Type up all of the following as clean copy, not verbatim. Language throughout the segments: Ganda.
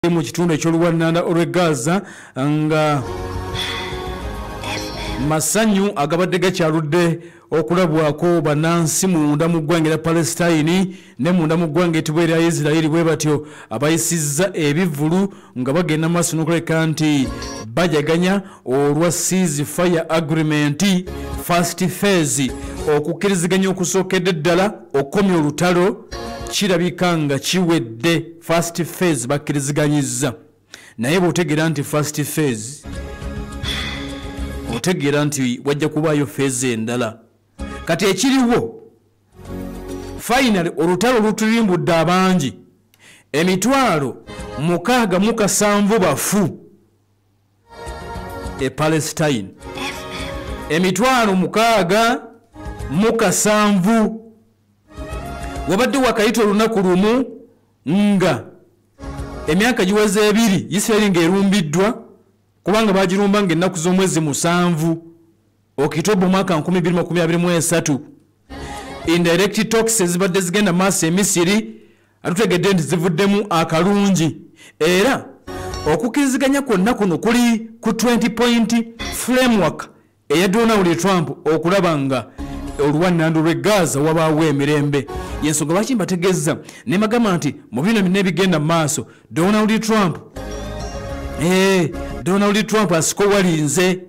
Mu kitundu eky'oluwannanda olw'e Gaza, nga masanyu agabadde gakyaludde okulabwako bannansi munda mu ggwanga erya Palestine ne munda mu ggwanga etibwa erya Isirayiri, bwe batyo abayisizza ebivvulu nga bagenda maaso n'okuleka nti bajaganya olwa ceasefire agreement first phase, okukkiriziganya okusookedde ddala okukomya olutalo. Kirabika nga kiwedde, first phase bakkiriziganyizza, naye bw'otegeera nti first phase, otegeera nti wajja kubaayo phase endala. Kati ekiriwo, finally olutalo luturimbudde abangi, 607,000 bafu e Palestine, 67,000. Wabadde wakayita olunaku lumu nga emyaka giweze 2 Isirayiri ng'erumbiddwa, kubanga bagirumba ng'ennaku z'omwezi 7 Okitoba omwaka 2023. Indirect talks ezibadde zigenda maaso e Misiri atutegedde nti zivuddemu akalungi, era okukkiriziganya kwonna kuno kuli ku 20 point framework eya Donald Trump okulaba nga oluwannando lw'e Gaza wabaawo emirembe. Yensonga lwaki mbategeeza ne mbagamba nti mu bino byonna ebigenda mu maaso, Donald Trump asikowalinze,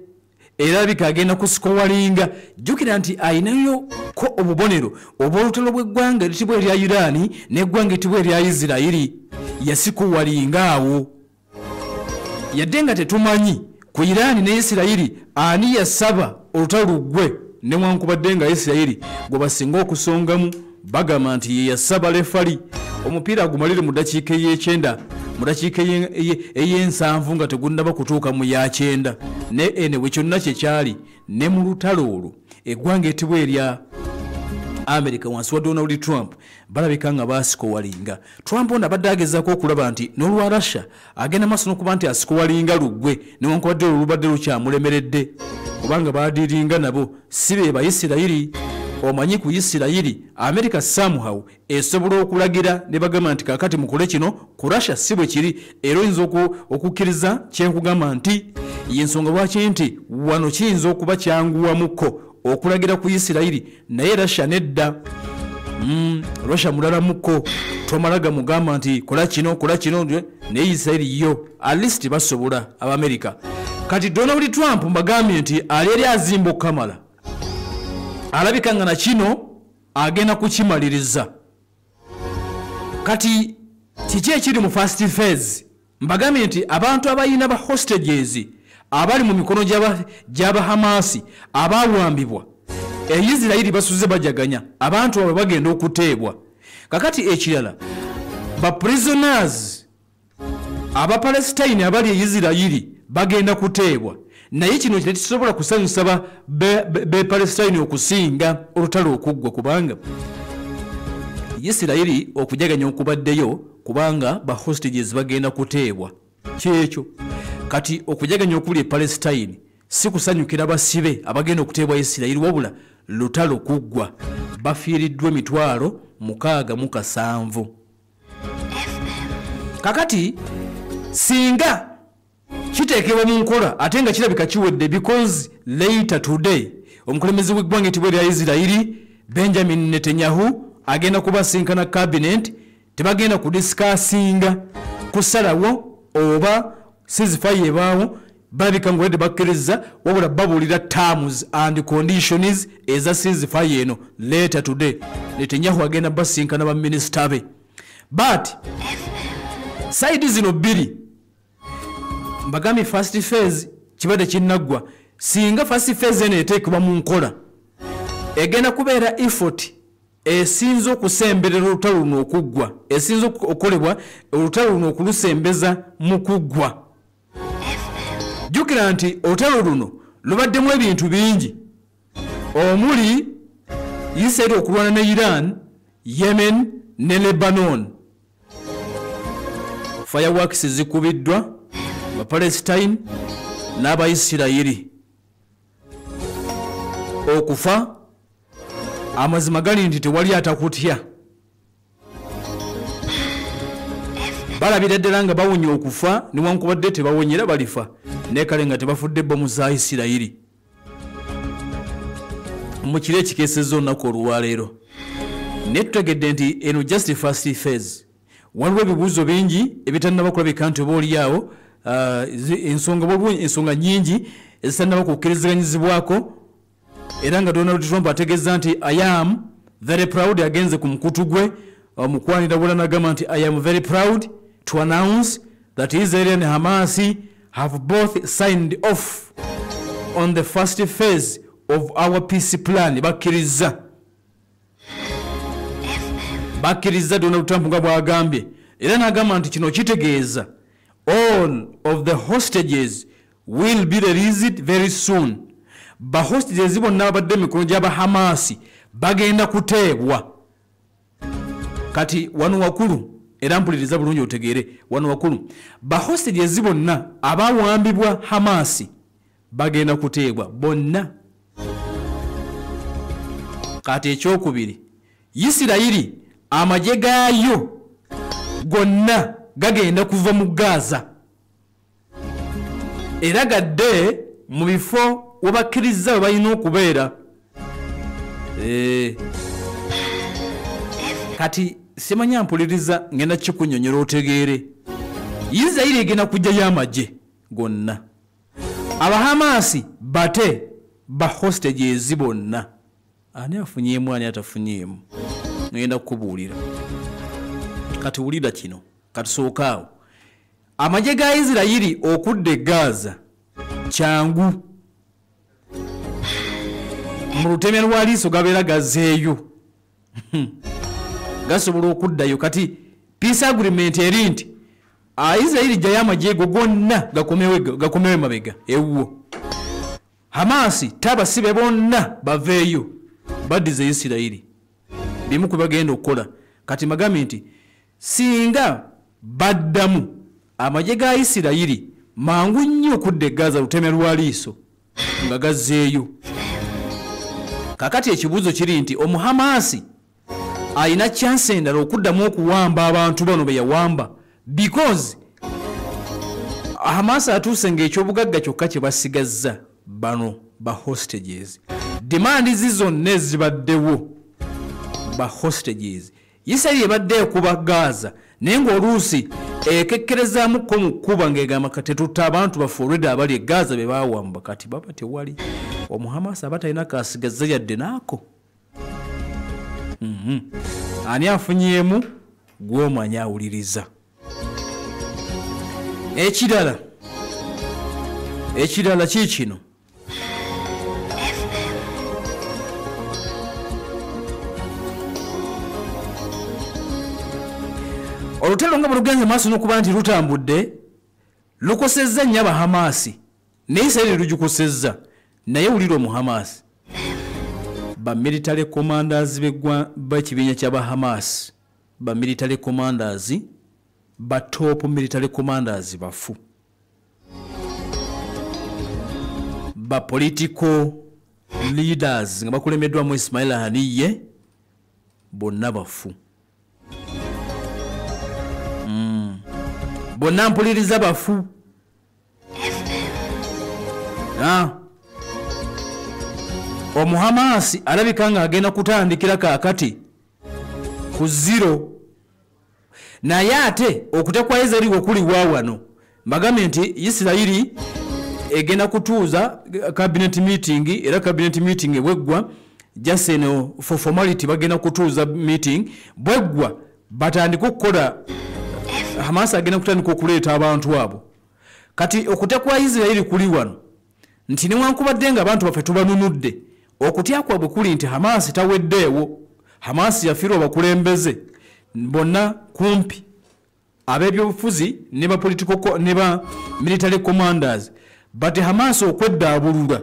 era alabika agenda kusikowalinga. Jjukira nti ayinayo ko obubonero obw'olutalo bw'eggwanga eritibwa erya Iraani n'eggwanga etibwa erya Isirayiri. Yasikowalinga awo, yadde nga tetumanyi ku Iraani ne Isirayiri ani yasaba olutalo luggwe, newankubadde nga Isirayiri gwe basinga okusongamu, bagamba nti ye yasaba referee omupiira agumalire mu ddakiika ey'ekyenda, mu ddakiika ey'ensanvu nga tegunnaba kutuuka mu yakyenda. Ne anyway, kyonna kyekyali, ne mu lutalo olwo eggwanga etibwa erya America wansi wa Donald Trump balabika nga baasikowalinga. Trump ono abadde agezaako okulaba nti n'olwa Russia agenda maaso n'okuba nti asikowalinga luggwe, newankubadde olwo lubadde lukyamulemeredde, kubanga baadiringa nabo si be Bayisirayiri. Omanyi ku Isirayiri, America somehow esobola okulagira ne bagamba nti kakati mukole kino. Ku Russia si bwe kiri, era oyinza okukkiriza kyenkugamba nti yensonga lwaki nti wano kiyinza okuba kyanguwamuko okulagira ku Isirayiri, naye Russia nedda. Russia mulalamuko, tomala gamugamba nti kola kino, kola kino, naye Isirayiri yo at least basobola Abamerika. Kati Donald Trump mbagambye nti ali eri azimba okukamala, alabika nga nakino agenda kukimaliriza. Kati kiki ekiri mu first phase? Mbagambye nti abantu abalina ba hostages abali mu mikono gy'Abahamasi abawambibwa Eisirayiri basuze bajaganya, abantu abo bagenda okuteebwa. Kakati ekirala, ba prisoners Abapalestine abali e Isirayiri bagenda kuteebwa, naye kino tekisobola kusanyusa be Palestine okusinga olutalo okuggwa, kubanga Isirayiri okujaganya okubaddeyo kubanga ba hostages bagenda kuteebwa kyekyo. Kati okujaganya okuli e Palestine si kusanyukira basibe abagenda okuteebwa Isirayiri, wabula lutalo kuggwa. Bafiiriddwa 67,000. Kakati singa kiteekebwa mu nkola, ate nga kirabika kiwedde, because later today omukulembeze w'eggwanga etibwa erya Isirayiri Benjamin Netanyahu agenda kubasinkana cabinet. Tebagenda kudiscussinga kusalawo oba ceasefire ebaawo, balabika nga olwedde bakkiriza, wabula babuulira terms and conditions eza ceasefire eno. Later today Netanyahu agenda basinkana baminisita be, but side zino bbiri mbagambye first phase kibadde kinnaggwa. Singa first phase eno eteekebwa mu nkola, egenda kubeera effort esinza okusemberera olutalo luno okuggwa, esinza okukolebwa olutalo luno okulusembeza mu kuggwa. Jjukira nti olutalo luno lubaddemu ebintu bingi, omuli Isiraeri okulwana ne Iran, Yemen ne Lebanon. Fireworks zikubiddwa Bapalestine n'Abaisirayiri. Okufa, amazima gali nti tewali atakutya. Balabira ddala nga bawonye okufa, newankubadde tebawonyera balifa, naye kale nga tebafudde bomu za Isirayiri. Mu kiro ekikeesezza olunaku olwaleero, naye tutegedde nti eno just first phase. Waliwo ebibuuzo bingi ebitannaba kulabika nti oba oliawo ensonga nnyingi ezitannaba kukkiriziganyizibwako, era nga Donald Trump ategeeza nti I am very proud. Agenze ku mukutu gwe omukwanira bula n'agamba nti I am very proud to announce that Israel and Hamas have both signed off on the first phase of our peace plan. Bakkiriza Donald Trump nga bw'agambye, era n'agamba nti kino kitegeeza all of the hostages will be released very soon. Ba hostages bonna abadde emikono gy'aba Hamas bagenda kuteebwa. Kati wano wakulu, era mpuliriza bulungi otegeere, wano wakulu ba hostages bonna abawambibwa Hamas bagenda kuteebwa bonna. Kati ekyokubiri, Isirayiri amagye gaayo gonna gagenda kuva mu Gaza era gadde mu bifo we bakkiriza we balina okubeera. Kati simanya mpuliriza, ngenda kikunyonyola otegeere. Isirayiri egenda kujjayo amagye gonna, Abahamasi bate ba hostages bonna. Ani afunyeemu, ani atafunyeemu, ngenda kukubuulira. Kati wulira kino, katusooke awo. Amagye ga Isirayiri okudda e Gaza kyangu, mu lutemya lwa liiso gabeera gazeeyo, gasobola okuddayo. Kati peace agreement eri nti Isirayiri jjayo amagye go gonna gakomewo emabega ewuwo, Hamasi tabasibe bonna baveeyo baddize Isirayiri. Bimu ku bagenda okukola. Kati magambye nti singa baddamu amagye ga Isirayiri mangu nnyo okudda e Gaza lutemya lwa liiso nga gazzeeyo. Kakati ekibuuzo kiri nti Omuhamasi alina chance endala okuddamu okuwamba abantu bano be yawamba, because Hamas atuuse ng'ekyobugagga kyokka kye basigazza bano ba hostages. Demand zonna ezibaddewo ba hostages. Isirayiri ebadde ekuba Gaza, naye ng'oluusi ekekkerezaamuko mu kkuba ng'egamba kati tutta abantu baffe already abali e Gaza be baawamba. Kati baba tewali Omuhamasi aba talina kasigazza yadde naako. Ani afunyeemu gw'omanyi awuliriza. Ekirala kiikino, olutalo nga bwe lugenze maaso n'okuba nti lutambudde, lukosezza nnyo Abahamasi, naye Isirayiri lugikosezza. Naye wulira Omuhamasi, ba military commanders b'ekibiina ky'Abahamasi, ba military commanders, ba top military commanders bafu, ba political leaders nga bakulembeddwamu Ismail Haniyeh bonna bafu. Bonna mpuliriza bafu. Omuhamasi alabika nga agenda kutandikira kaakati ku zero, naye ate okutya kwa Isirayiri okuli wa wano. Mbagambye nti Isirayiri egenda kutuuza cabinet meeting, era cabinet meeting bweggwa just eno for formality bagenda kutuuza meeting, bweggwa batandika okukola. Hamas agenda kutandika okuleeta abantu abo. Kati okutya kwa Isirayiri kuli wano nti newankubadde nga abantu baffe tubanunudde, okutya kwabwe kuli nti Hamas taweddeewo. Hamas yafiirwa abakulembeze bonna kumpi ab'ebyobufuzi ne ba political ne ba military commanders, but Hamas okweddaabulula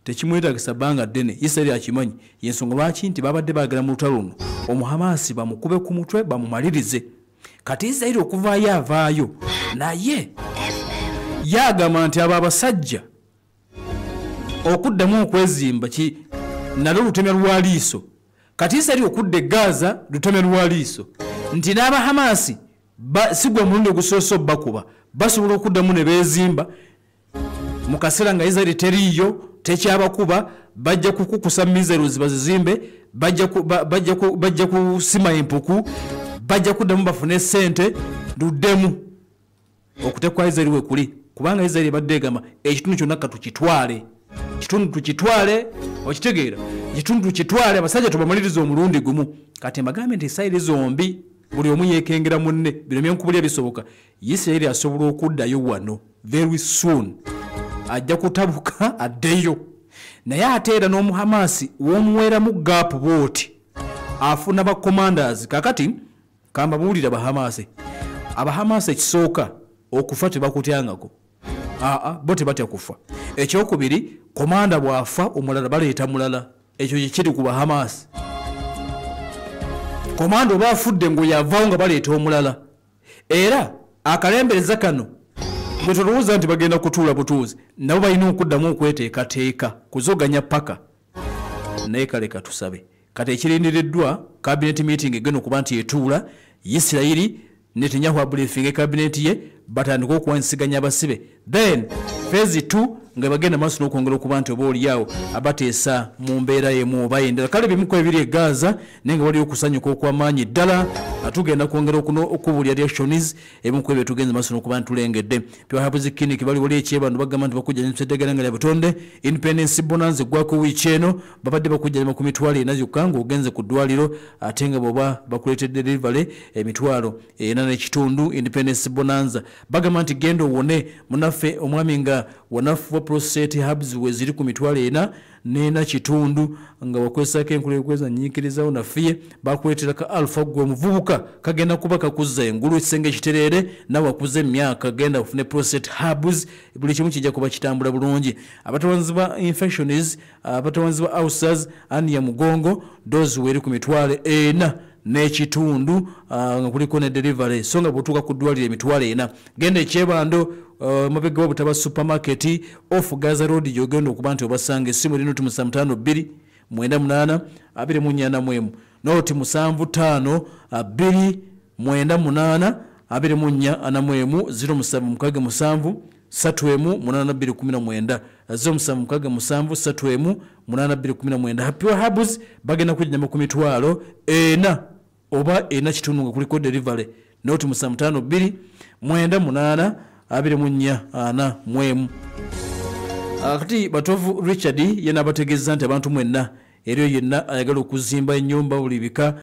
tekimwetagisa bbanga ddene. Isirayiri akimanyi, y'ensonga lwaki nti babadde baagala mu lutalo luno Omuhamasi bamukube ku mutwe bamumalirize. Kati Isirayiri okuvaayo avaayo, naye yagamba nti abo abasajja okuddamu okwezimba ki nalwo lutemya lwa liiso. Kati Isirayiri okudda e Gaza lutemya lwa liiso, nti n'Abahamasi Si gwe mulundi ogusoose obbakuba, basobola okuddamu ne beezimba mu kaseera nga Israeli teriiyo, tekyabakuba. Bajja kukukusa missiles bazizimbe, bajja kusima empuku, bajja kuddamu bafune sente luddemu okutekwa Israeli wekuli, kubanga Israeli ebadde egamba ekitundu kyonna katukitwale, kitundu tukitwale, okitegeera, ekitundu tukitwale, abasajja tubamaliriza omulundi gumu. Kati mbagambe nti esayiri zombi buli omu yeekengera munne. Bino byenkubulya bisoboka. Isiraeri asobola okuddayo wano very soon, ajja kutabuka addeyo, naye ate era n'omuhamasi w'omuweeramu gap booti afuna ba commanders. Kakati kambabuulira, bahamasi, abahamasi ekisooka okufa tebakutyangako, aa bo tebatya kufa. Ekyokubiri, commander bw'afa omulala baleeta mulala. Ekyo kikiri ku bahamasi. Commander oba afudde ngaoyavaawo nga baleeta omulala. Era akalembereza kano bwe tolowooza nti bagenda kutuula butuuzi, nabo balina okuddamu okweteekateeka kuzoganya paka. Naye kale katusabe. Kati ekirindiriddwa cabinet meeting egenda okuba nti etuula, Isirayiri Netanyahu abriefinga cabinet ye, batandike okuwanyisiganya abasibe, then phase 2 nga bagenda maaso n'okwongera okuba nti oba oliawo abateesa mu mbeera emu oba endala. Kale bimu ku ebiri e Gaza, naye nga waliwo okusanyuka okw'amaanyi ddala. Tugenda kwongera okubulya reactions, ebimu ku ebyo tugenze maaso n'okuba nti tulengedde. Pure Herbs Clinic bali wali ekyebando, bagamba nti bakujjanjabisa eddagala nga lya butonde. Independence Bonanza eggwako wiiki eno, babadde bakujjanjaba ku 400,000 gyokka ng'ogenze ku ddwaliro, ate nga bw'oba bakuleetedde delivery 4,500. Independence Bonanza bagamba nti genda owone munaffe omwami nga wanafuwa. Prostate herbs weziri ku 4500 nga wakozesako enkula ekweza nyiikirizawo nafiye. Bakuleetera ka alpha, gwe omuvubuka, kagenda kuba kakuzza engulu, ekisenge ekitereere, nawe akuza emyaka. Genda ofune prostate herbs, buli kimu kijja kuba kitambula bulungi. Abatawanzi ba infections, abatawanzi ba ulcers, ania mugongo, dose weri ku 4500 nga kuliko ne delivery, so nga bw'otuuka ku ddwaliro 40,000. Genda ekyebando, mabega w'obutaba supermarket, off Gaza Road, gyogenda okuba nti obasanga. Essimu eri 075 298 24 1, 075 298 24 41, 0767 31 8219, 0767 31 8219. Happy Herbs bagenda kujjama ku 40,000 oba 4.5 nga kuliko delivery, 075 298 24 41. Kati Batovu Richard ye n'abategeeza nti abantu mwenna eriyo yenna ayagala okuzimba ennyumba buli bika.